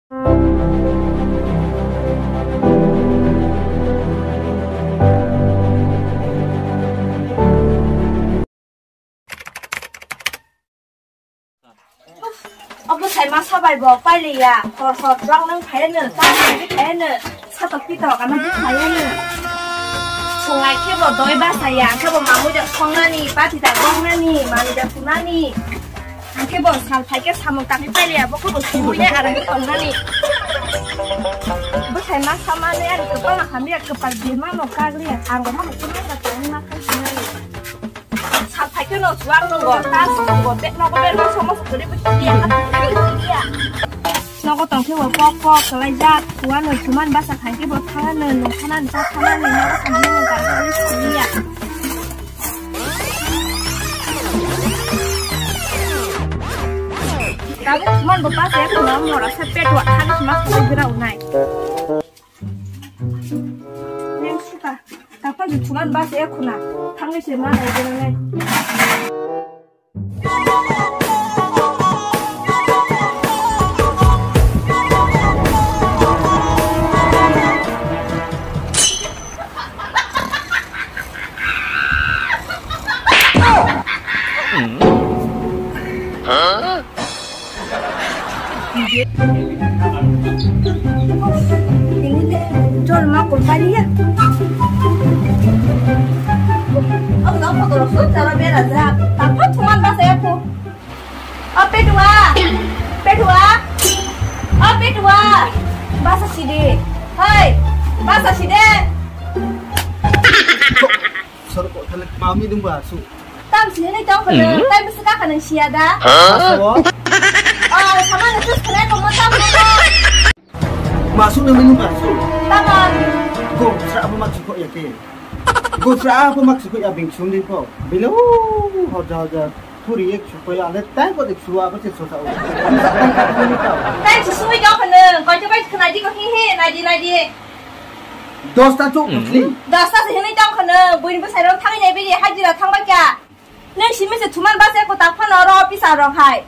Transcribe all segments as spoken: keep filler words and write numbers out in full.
Abo saima sabai bo pailiya, hor hor rang nang phaiya no, ta phaiya no, satok pitok ama di phaiya no. Sungai khe bo doi basa ya, khe bo mamui jak songnani, pati jak gongnani, mani jak tunani. Ang khe bo sal phai khe samung tangwi pailiya, bo khe bo sumui nai arang khe tongnani. Bo saima sama le ani kwpal na hamya, kwpal bima no kagliya, ang bo ma khe ma ka tongna khe sinani. Sal phai khe no suar no go, ta suar go, bet no go, bet no somo sukuri bo siya, ka tongna siya. Nogo tong khe bo pok pok kwlaijak, suar no suman basa khai khe bo thana no, no thana no, cha thana no, nogo thana no, ka thana no siya. Tabuk suman bo basa ya, no mora sa pet wa thana suma sa gira unai. Neng suka. Taphang di thuman basa ya khuna. Thangni se ma nai gana nai. Huh? Ini le jol ma company ya. Abo no photo rok sut jara bera ja. Tangpha thuman basa ya pho. O Petua. Petua. O Petua. Basa sidi. Hoi. Basa sidi. Sorok ko thale mami dungba su. Tam sini ni tong khana, tam bisi ka khana siya da. Masu. Oh, sama na tus khana ko mo tam mo. Masu na minu masu. Tama. Go, sra apa mak sukho ya ke. Go, sra apa mak sukho ya bing sum di ko. Bilo, hoja hoja. Puri ek sukho ya, le tai ko dek suwa ko se sosa. Tai si sui tong khana, koi to bai khana di ko hi hi, nai di, nai di. Dosta chuk khli. Dosta se hinui tong khana, buini bwsai rok thangwi nai bini hajira thangba kya. Nang simi se thuman basa ko tak phano oro office rok hai.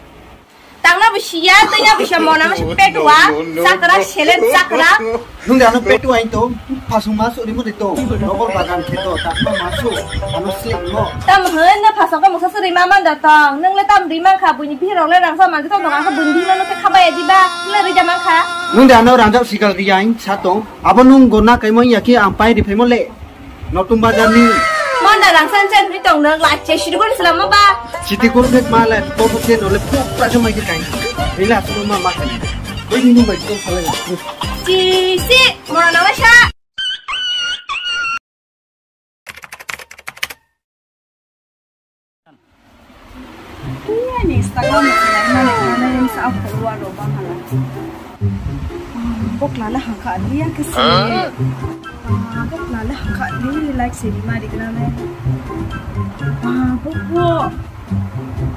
Tangna bo siya, tei na bo siya, mona mo se petua, chakra, selen chakra. Nung de ano petua in to, phasung masu rimo de to, rogol bagan khe to, takma masu, ano slip mo. Tam hwn na phasung ka muksa suri mama da tong, nung le tam ri man kha, buini bihih rok le rangsa man de tong, rangsa buini bihih no khe khabai ya di ba, nung le ri ja man kha. Nung de ano rangsa sikal ri ya in sa tong. Abo nung gona kaimo ya khe ang pai ri phaimo le. Notun bazar ni. Mon da rang san chen ni tong nang la che sidi kor sila ma ba. Sidi kor nek ma le, bo bo chen no le puk pra jomai di kai. Ila sulu ma ma kai. Oi ni nung bai tong sala ya. Chi si, moro na wa sha. Iya ni Instagram ni nai mane nai sa follower rok bang hala. Bokla le hangkha liya khe se. Bokla le hangkha li like se ni mari gra nai. Bokbo.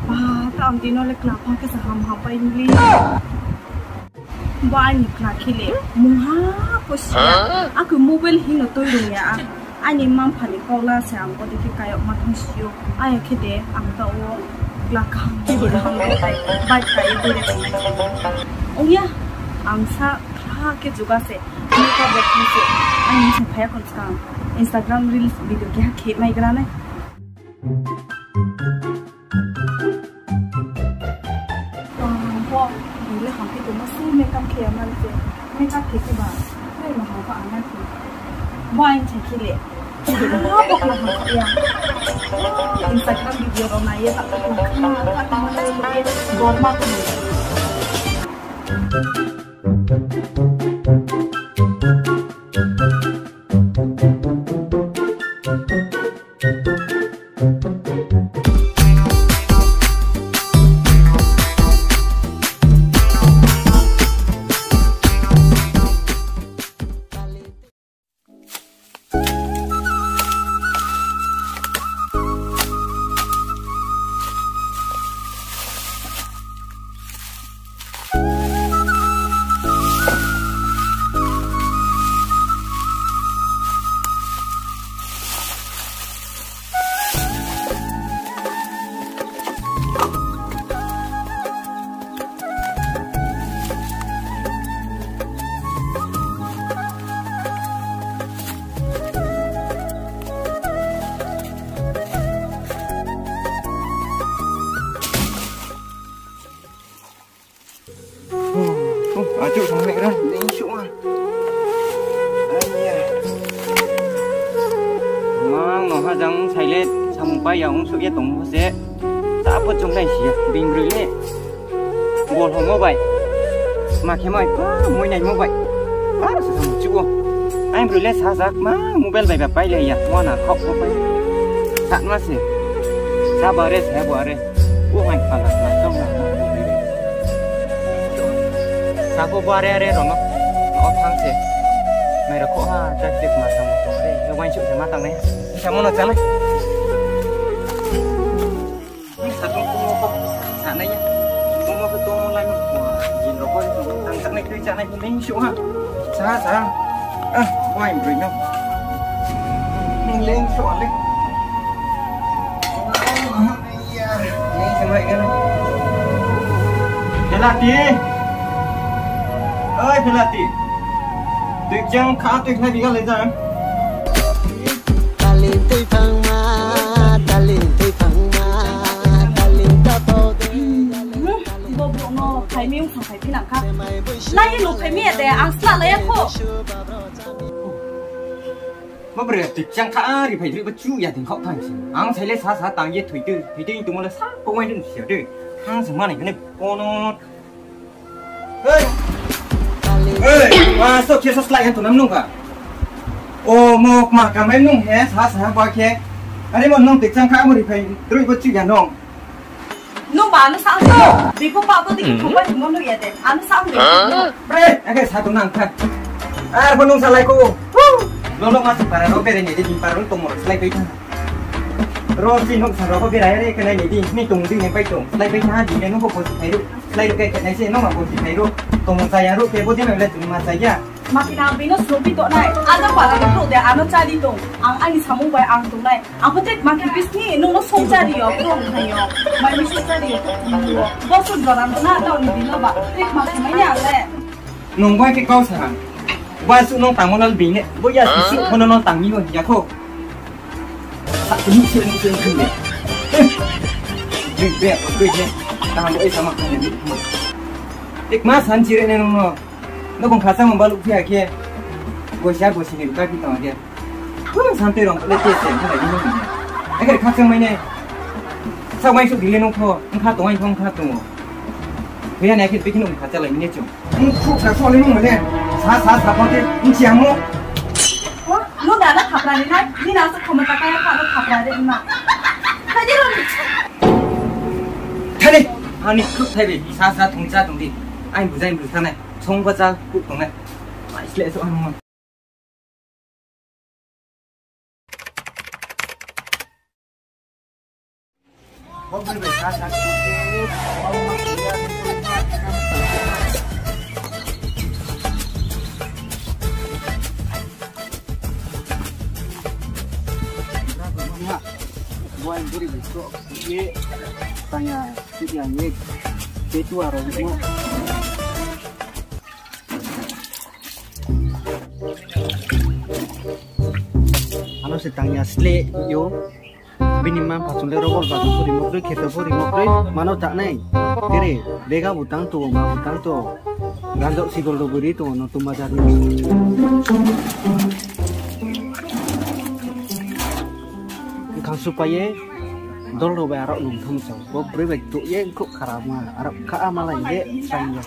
Ba ta ang dino le kla phang khe sa ham ham pai li. Bo aini kla khe le mungha pho siya. Akhe mobile hino tui rung ya. Aini mma-mpha ni kaula se ang bo dei khe kayok ma thang sio. Ayo khe de ang ta o kla kaham kaham bo tai bai kai bo re bai. Ong ya, ang sa kha khe juga se. Ni ka bo thang se. Aini se phaya khon skang. Instagram reels video khe ha khe mai gra nai. Bo, bini le hamkhe tongma se makeup khe ya mani se. Makeup khe khe ba, nai ma hamkha ang nai khe. Bo aini se khe le. Bo kla hamkha ya. Instagram video rok nai ye, tak tak kla kha, tak kla kha, tak kla kha, dorma khe. Achu song le ra, ni shuh a. Ai ya. Mang no ha jang sai le samung pai ya ong shuh ye tong mo se. Ta po chung nai si ya, bing broi le. Bol homo bai. Ma khe mai, pa, moi nai mo bai. Pa, sa sa mu chu o. Ai broi le sa sa, ma, mobile bai ba pai le ya, mo na khok ko pai. Sa ma se. Sa ba re, sa ba re. O hai pa la, la, chong la. Sa ko ba re, re, ro no. O thang se. Mai ro kho ha, chak chak ma sa mo tong re. Yo wai chu se ma tang nai. Sa mo no cha nai. Sa tong tong mo ko. Sa nai ya. Tong mo ko tong mo lai mo. Yin ro ko tong tang tang nai tui cha nai ning shu ha. Sa sa. Ah, wai broi no. Ning ling shu le. Ning sa mai ga. Pelati. Oi, Pelati. Tui chang kha tui khnai bi ga le jang. Taling tui phangma, taling tui phangma, taling ta pau de. Bo brouh no phaimi ong thang phai phi nang kha. Lai ye no phaimi ya de, ang sla lai ya kho. Bo bre tui chang kha ri phai ri bo chu ya ding khok thang si. Ang sai le sa sa tang ye thui tui, thui tui tongmo le sa ko wai dun si de. Ang sung ma nai khe ne kono. Hei! Hei! Ma so khe sa slái han tongnang nung kha. O mo ma kamai nung he sa sa ba khe. Are mo nung tui chang kha mo ri phai droi bo chu ya nung. Nung ba ano sa ang to. Di ko pa ko di ko pa di mo no ya de. Ano sa ang de. Bre, ake sa tongnang kha. Ar bo nung sa lai ko. Lo lo ma si para ro bere ni di para ro tongmo slái pai tha. Ro si nung sa ro ko bere re ke nai ni di ni tong di ni pai tong. Slái pai tha di ne nung ko ko si phai ro. Slái ro ke ke nai se nung ma bo si phai ro. Tong sa ya ro ke bo di no le tong ma sa ya. Ma khe na bino srobi tongnai. Ada para ni brouh de ano chari tong. Ang ani samung bai ang tongnai. Ang pho tei ma khe bisni nung no song chari yo, brouh thai yo. Mai ni song chari yo, brouh thai yo. Bo song jora no na tao ni bino ba. Tei ma khe mai ni ang le. Nung bai khe kau sa ha. Ba su nung tangmo lal bine. Bo ya su su kono nung tang ni yo ya kho. Sa ni se ni se ni se. Be be be ne. Tang bo e sama kan ni. Ek ma san chire ne nung no. No bung khasa mo baluh phi ya khe. Bo sa bo si ni ka phi tang khe. Ko san te rong le te se ni ni ni. Ek khasa mai ne. Sa mai su dile no pho. Ang kha tong ai thong kha tong. Phi ya ne khe phi no kha cha lai ni chung. Ang khu sa so le no mo ne. Sa sa sa pho te. Ang chi amo. Ko no da na khapra ni nai. Ni na sa khoma ta ka ya kha no khapra de ma. Thai de ro ni. Thai de. Ani khu thai de. Sa sa thong cha tong di. Ai bu jai bu sa nai. Song ba cha ku tong nai. Ai sle so ang. Buai buri besok ye tanya sih yang ye ketua rong mo. Ano se tang ya sle yo. Bini mma pha chung le robol ba pho ri mo kroi, kheto pho ri mo kroi, mano ta nai. Kere, bega butang to, ma butang to. Ganjok sigol ro buri to, no to ma jari. Khang su pa ye, dol ro bai arok nung tham sa. Bo broi bai to ye, khuk khara ma, arok kha ma lai ye, sang ye.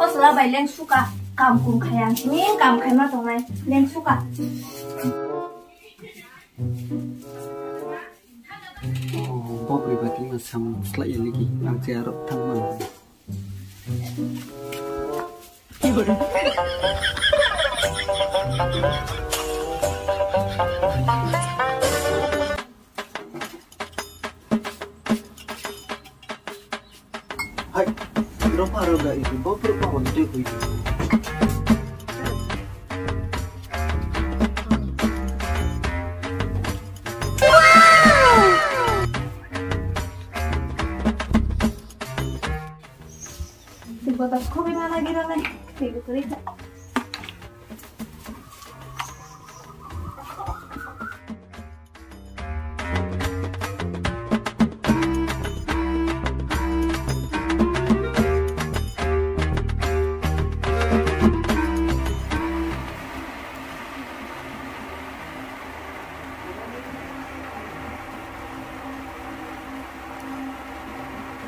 Hosla bai leng suka, kam kum khayang sini, kam khaima tongnai, leng suka. Oh, bo broi ba tini ma sam slai ya lagi, ang che arok thang man. Hai, ropa roga itu, bo pura pa hon tu itu. Kota khubi na lagi na lai.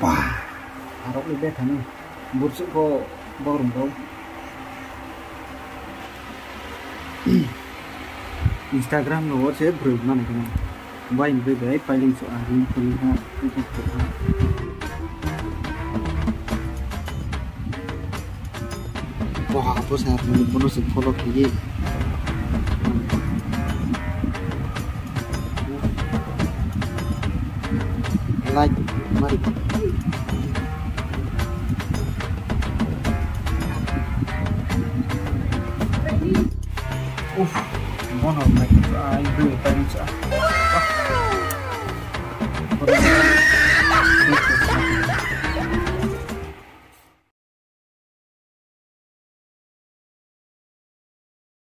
Ba, arok le betha ni. Bursuh pho borong rao. Instagram rao wo se broi mani khe nai. Bai broi bai pailing so a ring pailing ha, ring pailing ha. Wah, bo sa ni bono se follow khe ye. Like mari. Uff, bono like, ai, broi pailing so a.